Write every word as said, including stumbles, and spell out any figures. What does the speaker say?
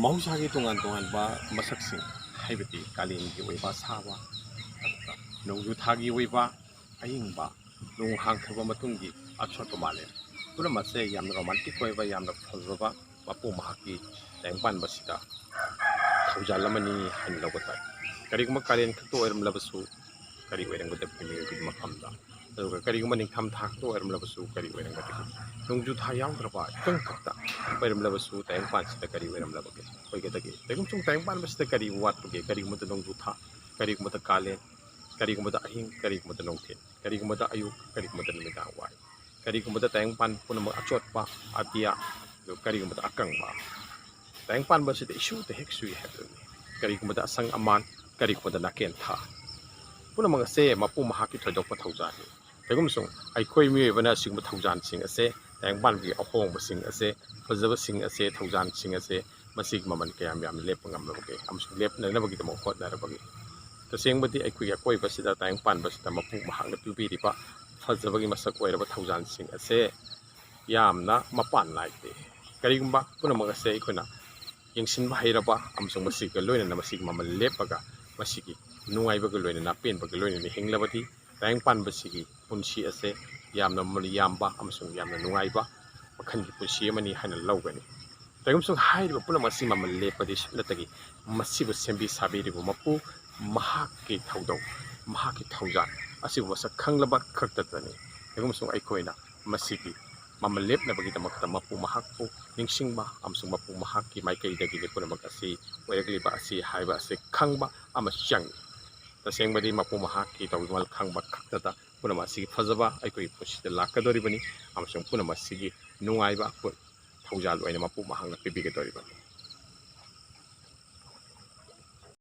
ꯃꯍꯧꯁꯥꯒꯤ ꯇꯣꯉꯥꯟ ꯇꯣꯉꯥꯟꯕ ꯃꯁꯛꯁꯤꯡ, ꯍꯥꯏꯕꯗꯤ ꯀꯥꯂꯦꯟꯒꯤ ꯑꯣꯏꯕ ꯑꯁꯥꯕ, ꯑꯗꯨꯒ ꯅꯣꯡꯖꯨ ꯊꯥꯒꯤ ꯑꯣꯏꯕ ꯑꯏꯪꯕ, ꯅꯣꯡ ꯍꯥꯡꯈ꯭ꯔꯕ ꯃꯇꯨꯡꯒꯤ ꯑꯆꯣꯠꯄ ꯃꯥꯂꯦꯝ, ꯄꯨꯝꯅꯃꯛ ꯑꯁꯦ ꯌꯥꯝꯅ ꯔꯣꯃꯥꯟꯇꯤꯛ ꯑꯣꯏꯕ, ꯌꯥꯝꯅ ꯐꯖꯕ ꯃꯄꯨ ꯃꯍꯥꯛꯀꯤ ꯇꯥꯏꯕꯪ ꯄꯥꯟꯕꯁꯤꯗ ꯊꯧꯖꯥꯜ ꯑꯃꯅꯤ ꯍꯥꯏꯅ ꯂꯧꯕ ꯇꯥꯏ꯫ ꯀꯔꯤꯒꯨꯝꯕ ꯀꯥꯂꯦꯟ ꯈꯛꯇ ꯑꯣꯏꯔꯝꯂꯕꯁꯨ ꯀꯔꯤ ꯑꯣꯏꯔꯝꯒꯗꯕꯒꯦ ꯃꯤꯑꯣꯏꯕꯒꯤ ꯃꯐꯝꯗ? ꯑꯗꯨꯒ ꯀꯔꯤꯒꯨꯝꯕ ꯅꯤꯡꯊꯝ ꯊꯥ ꯈꯛꯇ ꯑꯣꯏꯔꯝꯂꯕꯁꯨ ꯀꯔꯤ ꯑꯣꯏꯔꯝꯒꯗꯒꯦ? ꯅꯣꯡꯖꯨ ꯊꯥ ꯌꯥꯎꯗ꯭ꯔꯕ ꯏꯀꯪ ꯈꯛꯇ ꯑꯣꯏꯔꯝꯂꯕꯁꯨ ꯇꯥꯏꯕꯪ ꯄꯥꯟꯁꯤꯗ ꯀꯔꯤ ꯑꯣꯏꯔꯝꯂꯕꯒꯦ, ꯑꯣꯏꯒꯗꯒꯦ? ꯀꯔꯤꯒꯨꯝꯕ ꯁꯨꯝ ꯇꯥꯏꯕꯪ ꯄꯥꯟꯕꯁꯤꯗ ꯀꯔꯤ ꯋꯥꯠꯄꯒꯦ? ꯀꯔꯤꯒꯨꯝꯕꯗ ꯅꯣꯡꯖꯨ ꯊꯥ, ꯀꯔꯤꯒꯨꯝꯕꯗ ꯀꯥꯂꯦꯟ, ꯀꯔꯤꯒꯨꯝꯕꯗ ꯑꯍꯤꯡ, ꯀꯔꯤꯒꯨꯝꯕꯗ ꯅꯨꯡꯊꯤꯜ, ꯀꯔꯤꯒꯨꯝꯕꯗ ꯑꯌꯨꯛ, ꯀꯔꯤꯒꯨꯝꯕꯗ ꯅꯨꯃꯤꯗꯥꯡ ꯋꯥꯏ, ꯀꯔꯤꯒꯨꯝꯕꯗ ꯇꯥꯏꯕꯪ ꯄꯥꯟꯕ ꯄꯨꯝꯅꯃꯛ ꯑꯆꯣꯠꯄ, ꯑꯇꯤꯌꯥ, ꯑꯗꯨ ꯀꯔꯤꯒꯨꯝꯕꯗ ꯑꯀꯪꯕ꯫ ꯇꯥꯏꯕꯪ ꯄꯥꯟꯕꯁꯤꯗ ꯏꯁꯨꯗ ꯍꯦꯛ ꯁꯨꯏ ꯍꯥꯏꯕꯗꯨꯅꯤ꯫ ꯀꯔꯤꯒꯨꯝꯕꯗ ꯑꯁꯪ ꯑꯃꯥꯟ, ꯀꯔꯤꯒꯨꯝꯕꯗ ꯅꯥꯀꯦꯟꯊꯥ꯫ ꯄꯨꯝꯅꯃꯛ ꯑꯁꯦ ꯃꯄꯨ ꯃꯍꯥꯛꯀꯤ ꯊꯣꯏꯗꯣꯛꯄ ꯊꯧꯖꯥꯜꯅꯤ꯫ ꯀꯩꯒꯨꯝꯕꯁꯨ ꯑꯩꯈꯣꯏ ꯃꯤꯑꯣꯏꯕꯅ ꯑꯁꯤꯒꯨꯝꯕ ꯊꯧꯖꯥꯜꯁꯤꯡ ꯑꯁꯦ, ꯇꯥꯏꯕꯪ ꯄꯥꯟꯕꯒꯤ ꯑꯍꯣꯡꯕꯁꯤꯡ ꯑꯁꯦ, ꯐꯖꯕꯁꯤꯡ ꯑꯁꯦ, ꯊꯧꯖꯥꯜꯁꯤꯡ ꯑꯁꯦ, ꯃꯁꯤꯒꯤ ꯃꯃꯜ ꯀꯌꯥꯝ ꯌꯥꯝꯅ ꯂꯦꯞꯄ ꯉꯝꯂꯕꯒꯦ ꯑꯃꯁꯨꯡ ꯂꯦꯞꯅꯅꯕꯒꯤꯗꯃꯛ ꯍꯣꯠꯅꯔꯕꯒꯦ? ꯇꯁꯦꯡꯕꯗꯤ ꯑꯩꯈꯣꯏꯒꯤ ꯑꯀꯣꯏꯕꯁꯤꯗ, ꯇꯥꯏꯕꯪ ꯄꯥꯟꯕꯁꯤꯗ ꯃꯄꯨ ꯃꯍꯥꯛꯅ ꯄꯤꯕꯤꯔꯤꯕ ꯐꯖꯕꯒꯤ ꯃꯁꯛ ꯑꯣꯏꯔꯕ ꯊꯧꯖꯥꯜꯁꯤꯡ ꯑꯁꯦ ꯌꯥꯝꯅ ꯃꯄꯥꯟ ꯅꯥꯏꯗꯦ꯫ ꯀꯔꯤꯒꯨꯝꯕ ꯄꯨꯝꯅꯃꯛ ꯑꯁꯦ ꯑꯩꯈꯣꯏꯅ ꯌꯦꯡꯁꯤꯟꯕ ꯍꯩꯔꯕ ꯑꯃꯁꯨꯡ ꯃꯁꯤꯒ ꯂꯣꯏꯅꯅ ꯃꯁꯤꯒꯤ ꯃꯃꯜ ꯂꯦꯞꯄꯒ ꯃꯁꯤꯒꯤ ꯅꯨꯡꯉꯥꯏꯕꯒ ꯂꯣꯏꯅꯅ, ꯑꯄꯦꯟꯕꯒ ꯂꯣꯏꯅꯅ ꯍꯤꯡꯂꯕꯗꯤ ꯇꯥꯏꯕꯪ ꯄꯥꯟꯕꯁꯤꯒꯤ ꯄꯨꯟꯁꯤ ꯑꯁꯦ ꯌꯥꯝꯅ ꯃꯃꯜ ꯌꯥꯝꯕ ꯑꯃꯁꯨꯡ ꯌꯥꯝꯅ ꯅꯨꯡꯉꯥꯏꯕ ꯃꯈꯜꯒꯤ ꯄꯨꯟꯁꯤ ꯑꯃꯅꯤ ꯍꯥꯏꯅ ꯂꯧꯒꯅꯤ꯫ ꯀꯔꯤꯒꯨꯝꯕꯁꯨ ꯍꯥꯏꯔꯤꯕ ꯄꯨꯝꯅꯃꯛ ꯑꯁꯤ ꯃꯃꯜ ꯂꯦꯞꯄꯗꯤ ꯁꯨꯞꯅꯇꯒꯤ ꯃꯁꯤꯕꯨ ꯁꯦꯝꯕꯤ ꯁꯥꯕꯤꯔꯤꯕ ꯃꯄꯨ ꯃꯍꯥꯛꯀꯤ ꯊꯧꯗꯧ, ꯃꯍꯥꯛꯀꯤ ꯊꯧꯖꯥꯜ ꯑꯁꯤꯕꯨ ꯃꯁꯛ ꯈꯪꯂꯕ ꯈꯛꯇꯗꯅꯤ꯫ ꯀꯔꯤꯒꯨꯝꯕꯁꯨ ꯑꯩꯈꯣꯏꯅ ꯃꯁꯤꯒꯤ ꯃꯃꯜ ꯂꯦꯞꯅꯕꯒꯤꯗꯃꯛꯇ ꯃꯄꯨ ꯃꯍꯥꯛꯄꯨ ꯅꯤꯡꯁꯤꯡꯕ ꯑꯃꯁꯨꯡ ꯃꯄꯨ ꯃꯍꯥꯛꯀꯤ ꯃꯥꯏꯀꯩꯗꯒꯤꯗꯤ ꯄꯨꯝꯅꯃꯛ ꯑꯁꯤ ꯑꯣꯏꯔꯛꯂꯤꯕ ꯑꯁꯤ ꯍꯥꯏꯕ ꯑꯁꯤ ꯈꯪꯕ ꯑꯃ ꯆꯪꯏ꯫ ꯇꯁꯦꯡꯕꯗꯤ ꯃꯄꯨ ꯃꯍꯥꯛꯀꯤ ꯇꯧꯕꯤꯃꯜ ꯈꯪꯕ ꯈꯛꯇꯗ ꯄꯨꯝꯅꯃꯛ ꯑꯁꯤꯒꯤ ꯐꯖꯕ ꯑꯩꯈꯣꯏꯒꯤ ꯄꯨꯟꯁꯤꯗ ꯂꯥꯛꯀꯗꯧꯔꯤꯕꯅꯤ ꯑꯃꯁꯨꯡ ꯄꯨꯝꯅꯃꯛ ꯑꯁꯤꯒꯤ ꯅꯨꯡꯉꯥꯏꯕ ꯊꯧꯖꯥꯜ ꯑꯣꯏꯅ ꯃꯄꯨ ꯃꯍꯥꯛꯅ ꯄꯤꯕꯤꯒꯗꯧꯔꯤꯕꯅꯤ꯫